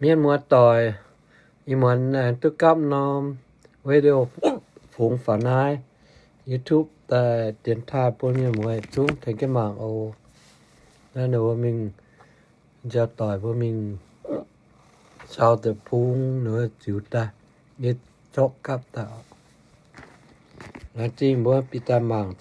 Mienh muoz-doic, ih muonz aengx duqv gapv norm video fungx faaux naaiv YouTube daaih dienx taaih bun mienh muoz zungv tengx jienv mangc oc. Naaiv ninh mbuo mingh nziaaux doic mbuo mingh caux deix bung ninh mbuo ziux daaih, yie zorqv gapv daaih. Laengz zingh mbuo bieqc daaih mangc.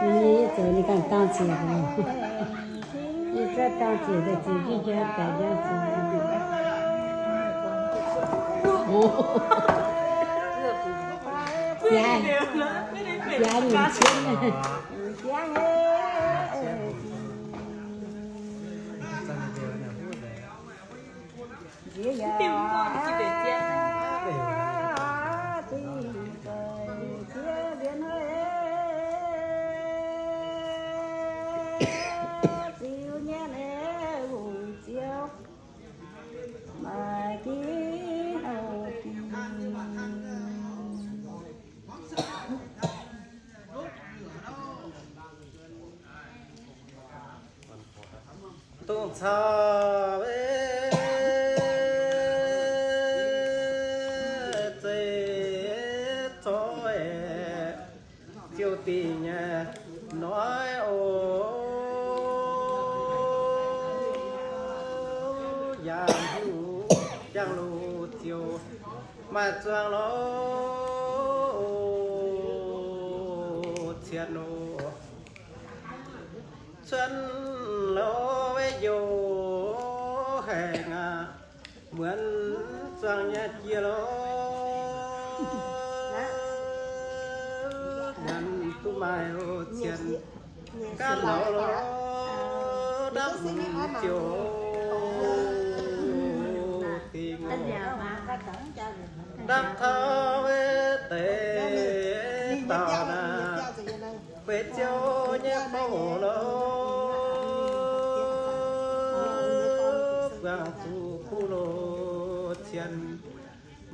Yie zoux ninh ganh dangh ziec, yie zorqv dangh ziec daaih ziec jienv jaa daic jaa ziec. Jaa, jaa nyungc cien. Dongh caux zeiv zoih ziouc dingc nyei hnoi oc. Yaac hnyouv jangx loz ziouc maaih zuangx loz cien oc. Cuotv loz weih njoux haengh aqv, muonz zuangx nyei jiex loz, muonz duqv maaih loz cien. Ganh lorz loz ndapv mv ziouc dingc oc. Ndapv taux deix dauh naaic, feix ziouc nyei fouv loz, buangh zuqc kuv loz cien,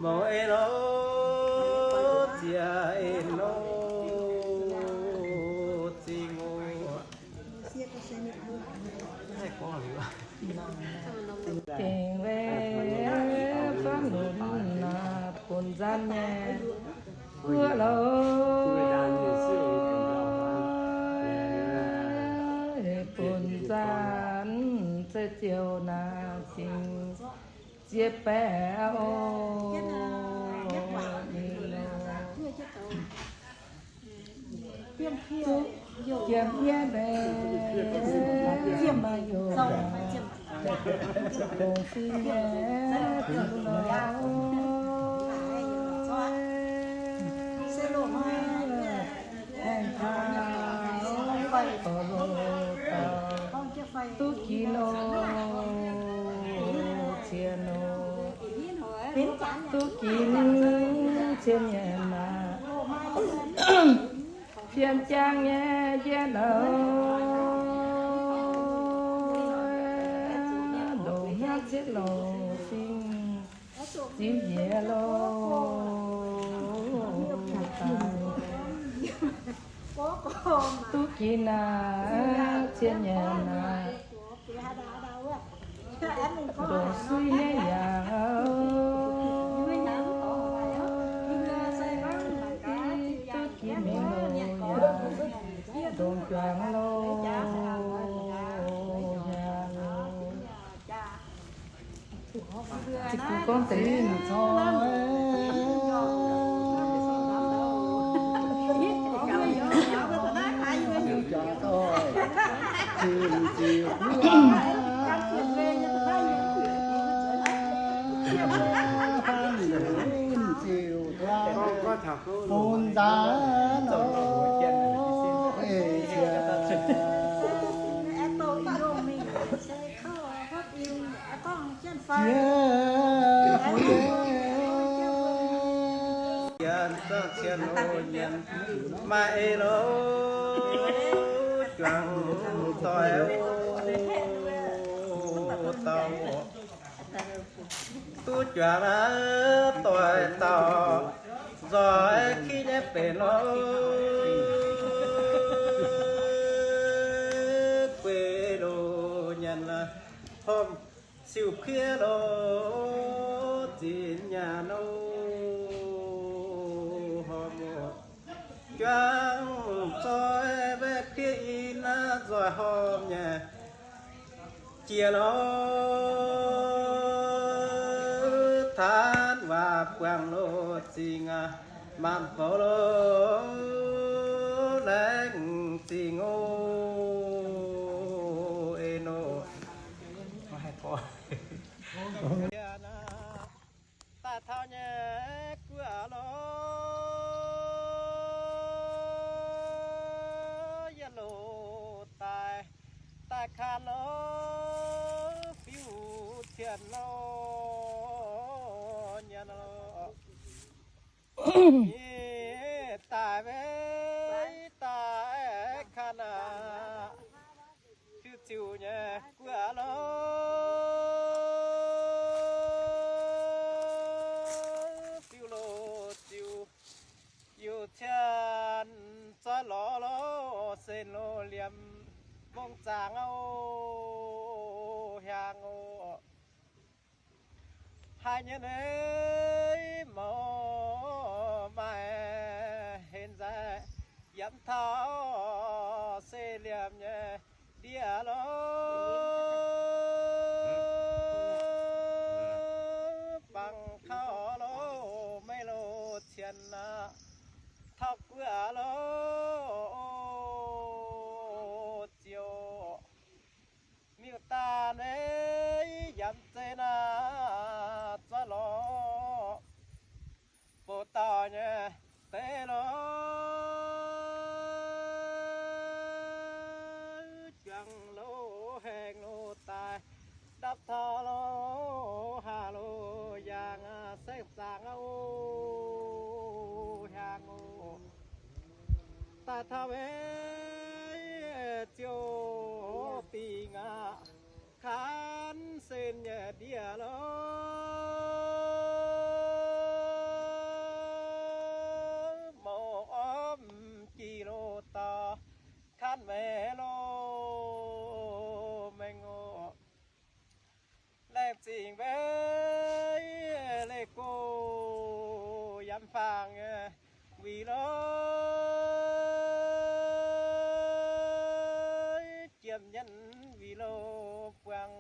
mouz eix loz ziex eix loz zingh oc. Dingc weic fangx lunx naaic bun nzanc nyei guoqv loz, bun nzanc zeiv ziouc naaic zingh ziex baeqv oc. Duqv jiem yiev meix maaih youz, dongh fing nyei duqv loz, aengx taux gorx-loz dauh duqv ginv loz cien oc. Duqv ginv cien mienh aqv. Fiem jangv nyei njien-youh, ndongc hnyangx cietv loz fing. Ziux njiec loh daaih, duqv jiex naaic cien nyanc naaic, ndongc suiv nyei yaac duqv jiex mingh loh yaac ndongc juangc loh yaac. Ziqc gorngv deix ninh cor bun nzaax nor, maaih ei loh juangc doic dauh, duqv juangc doic dauh, nzoih kiv nyei benx loh, guei loh nyanc horpc siou-kuiv loh, zinx nyanc loh, horpc juangc zoih mbaeqv kuiv in naaiv nzoih horpc nyei jiex loh, taanv waac buangh loh, zingh maanc bouh loh, laengz zingh oc, eix nor. Daaih taux nyei guoqv loh, yietc loh daaih, daaih kanh loh, fiuv cien loh, nyanc loh. Ih, daaih maiv daaih kanh aqv. Fiuv ziouc nyei guoqv loh, fiuv loh ziouc, youc cien zoih lorz loh, sen loh liemh mbong zaangc oc, hiaangx oc. Haiz nyei neix mouc maaih henx nzaic, yiem taux se liemh nyei ndie loh, bangc kaux loh, maiv loh cien aqv, taux guoqv loh ziouc. Miuc-daanh ei yaac zeiz naaic zoih lorz, bouc dauh nyei deix loh, juangc loh haengh loh daaih, ndapv taux loh haah loh yaangh saeng-zaangc oc, hiaangx oc. Daaih taux maiv ziouc dingc aqv, kanh sen nyei ndie loh, mouc orv jiex loh dauh, kanh maiv loh mengh oc. Laengz zingh maiv leih go yaac faangx nyei wih loh, jiem nyanc wih loh buangh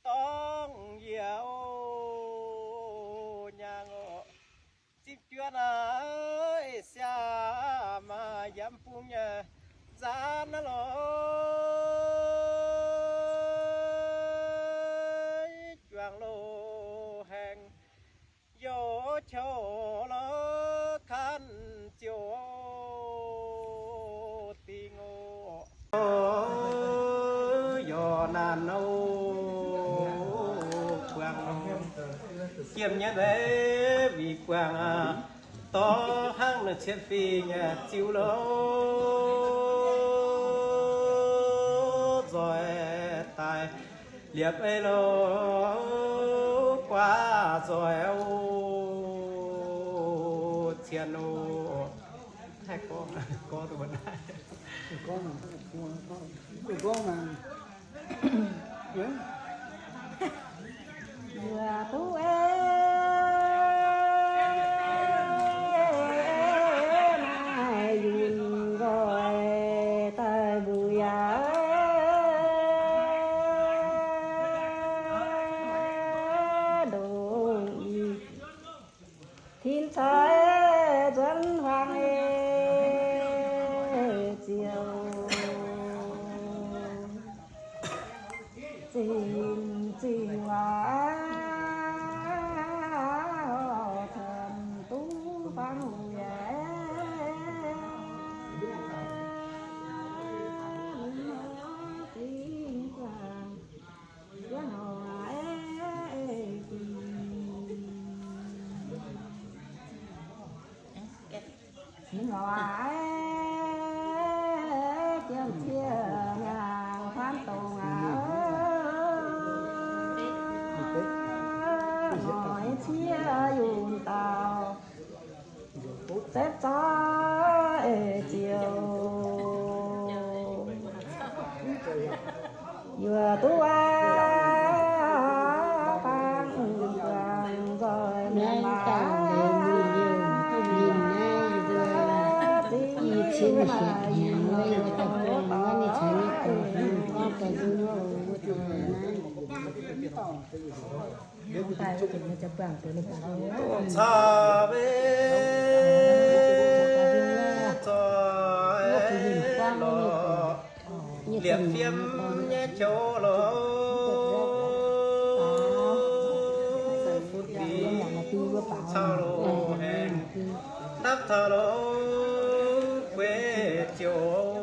dorngx yie oc, nyaangh oc. Zipv juov naaiv siaah maaih yiem bung nyei nzaanv loh, juangc loh haengh youh qouh loh, kanh ziouc dingc oc. Yaac naanc oc, buangh jiem nyei leiz wih buangh aqv. Dorh hnangv naaiv cien fih nyei ziux loh, nzoih daaih liepc ei loh guaax. Zoih o, cien o, haih gorngv, gorngv duqv mbuo naaiv. Yaac duqv ei, naaiv yunh nzoih daaih mbuo yaac ndongc ih tin cai nzuonx huaang ei ziouc zinh zinh waac cuotv duqv fangx yaac Setv zaaix ei ziouc yuoqc duqv aqv, fangx guangc nzoih mienh maac. Dongh caa mbe zoih lorqc, liepc fiem nyei qouv lorqc, fu-dix cau loz-hengx, ndapv taux lorqc gueix ziouc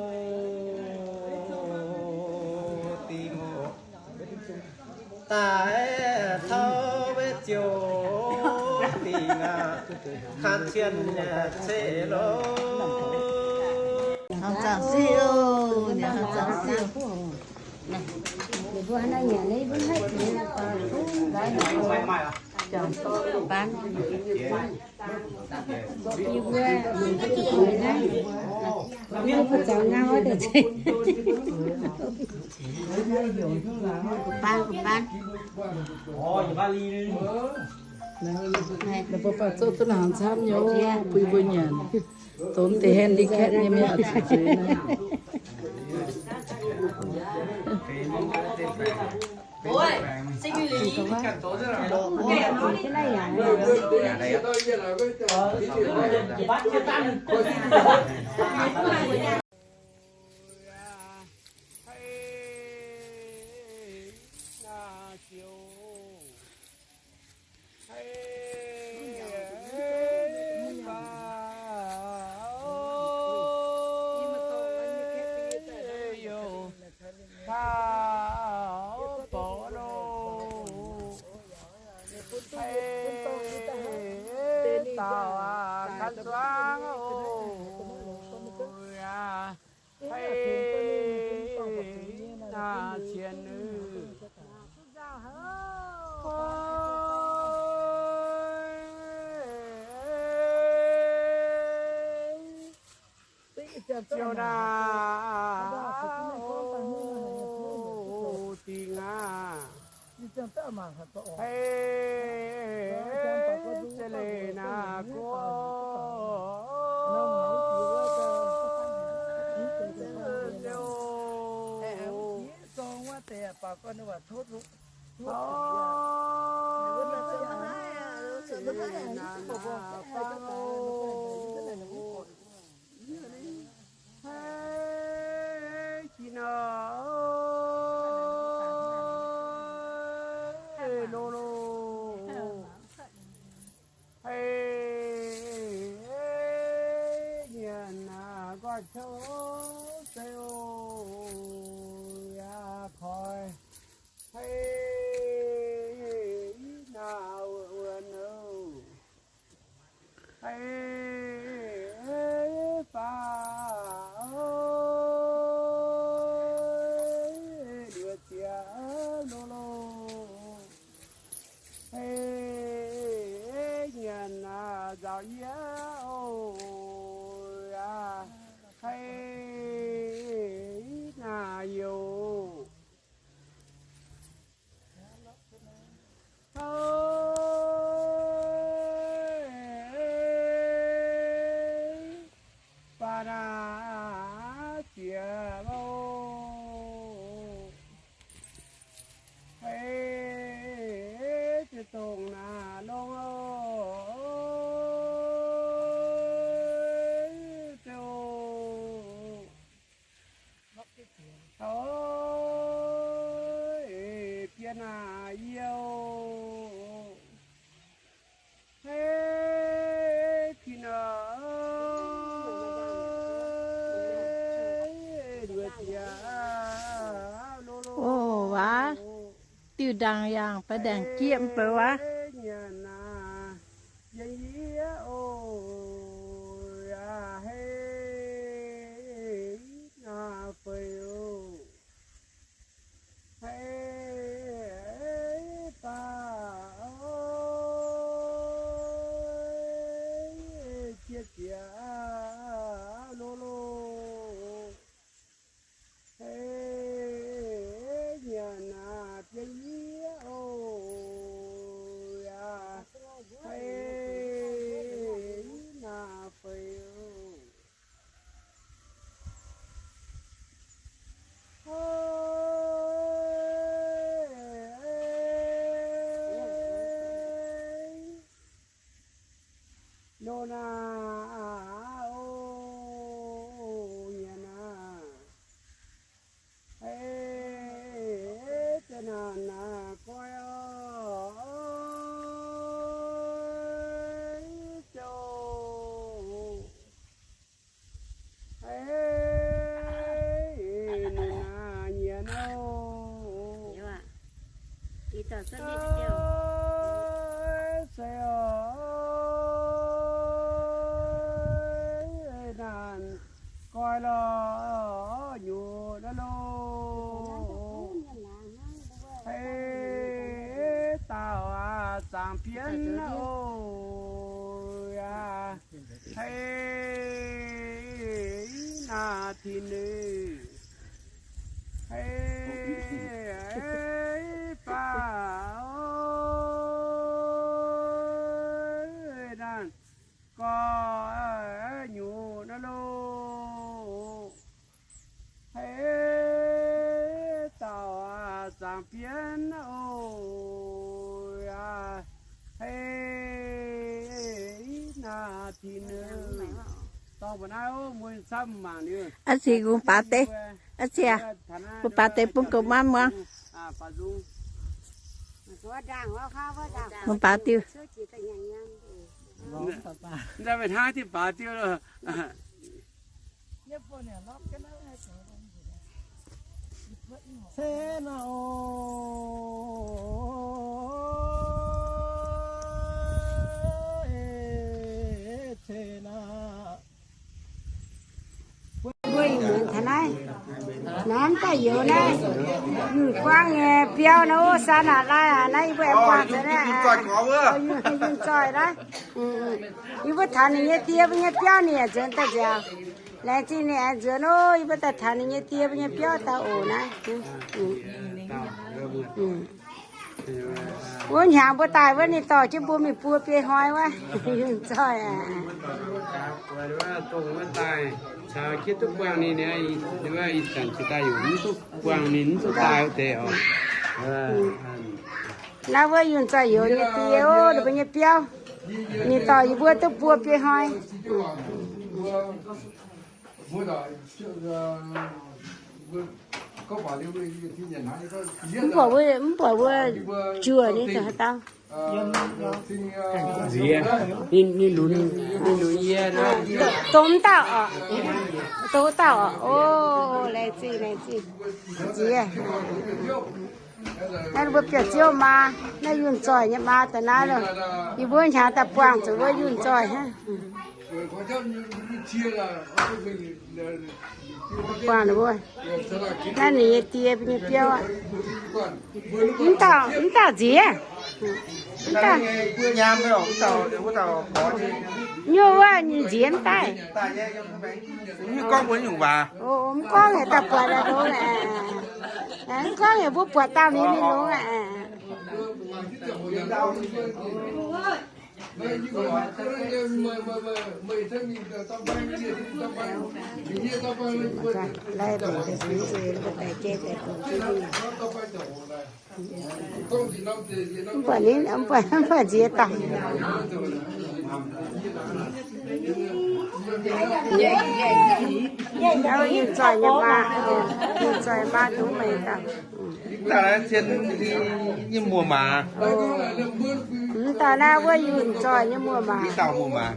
dingh oc. Daaih taux mbe ziouc dingh aqv, kanh cien nyei ceqv lorqc. Hnangv zaangc sic oc, hnangv zaangc sic. Baan. Baan, baan. Ninh mbuo baac zoux duqv hnaangx camv nyei, bun mbuo nyanc. Dongh deix handicap nyei mienh. Ziouc naaic dingh aqv. Hei, za'gengh naaic gorngv Hei, faav, nduov ziex lo lo. Hei, Yie oc, aac, hei, naaic youc. Hei, baac naaic ziex loh. Hei, ziex dongh naaic longx oc. Oi, bieqc naaic youc. Hei, pin aac, nduov jiex loh loh. O, waac, diuh ndaangc yangh, baac ndaangc jieqv mv baac waac. Nyanc naaic, yie yie oc, aac, hei, naaic feix oc. Hei, baac, oi, jiex ziex loh loh. Hei, nyanc naaic bieqc yie oc, aac, hei, naaic feix oc. Loz naaic, o, nyanc naaic. Hei, za'naaic naaic goiv oc, zoux. Hei, ninh naaic nyanc oc. Oi, se oc, naaic goiv lorh nyutc naaiv loh. Hei, dauh aac, zaangc bienv oc, aac. Hei, naaic tin-ninh. Hei, baac, oi, naaic goiv nyutc naaiv loh. Hei, dauh aac, zaangc bienv oc, aac. Hei, naaic tin-ninh. Dorng mbuo naaiv, mun camv mangc liuz. Aa, ziec kungx baaux deix. Aa, ziec, kungx baaux deix bun gouv maanv muangx. Kungx baaux diuh. Nzauh meih hnangv jienv baaux diuh loh. Mbuo ih muonz taux naaiv, naaiv mv daaih youz naaiv, yunh guangv nyei biauv naaiv, o, saa naaic lai aac, naaiv yie mbuo aengx buangh zuqc naaiv, yunh zoih naaiv. Yie mbuo taux ninh nyei die mbuo nyei biauv ninh yaac nzuonx daaih nziaauc. Laengz zingh ninh aengx nzuonx oc, yie mbuo daaih taux ninh nyei die mbuo nyei biauv daaih oc naaiv. Wuov hnyangx mbuo daaih wuov ninh dorh jienv mbuo mingh buo biei hnoi wuov, yunh zoih aac. Dongh wuov daaih caux jienv duqv buangh ninh, ih zanc jiex daaih yaac mv duqv buangh ninh, mv duqv daaih wuov deix oc. Naaiv wuov yunh zoih youz nyei die oc, ninh mbuo nyei biauv, ninh dorh yie mbuo duqv buo biei hnoi. Mv buatc wuov, mv buatc wuov juoh ninh haaix dauh. Nziex, ninh, ninh lunx, ninh lunx yie naaiv. Dongh mv dauh oc. Dongh wuov dauh oc. O, laengz zingh, laengz zingh. Nziex. Naaiv mbuo biauv-ziouv maa, naaiv yunh zoih nyei maa daaih naaiv loh. Yie mbuo hnyangx daaih buangh zuqc wuov yunh zoih hnangv. Buangh ninh mbuo. Naaiv ninh nyei die mbuo nyei biauv aqv. Mv dauh, mv dauh nziex. Nyungc wuov ninh nziex mv daaih. Mv gorngv haaix dauh buatc longx aqv. Mv gorngv haaix mbuo buatc dauh ninh, ninh longx aqv. Laih mbuo deix fingx nziex, mbuo daaih jaiv daaih bungx jienv mingh. Mv baac ninh, mv baac, mv baac nziex daaih. Ninh zoih nyei maa, ninh zoih maa duqv meih daaih. Daaih naaiv zien nyei muoz-maaz. Mv daaih naaiv wuov yunh zoih nyei muoz-maaz. Dauh muoz-maaz.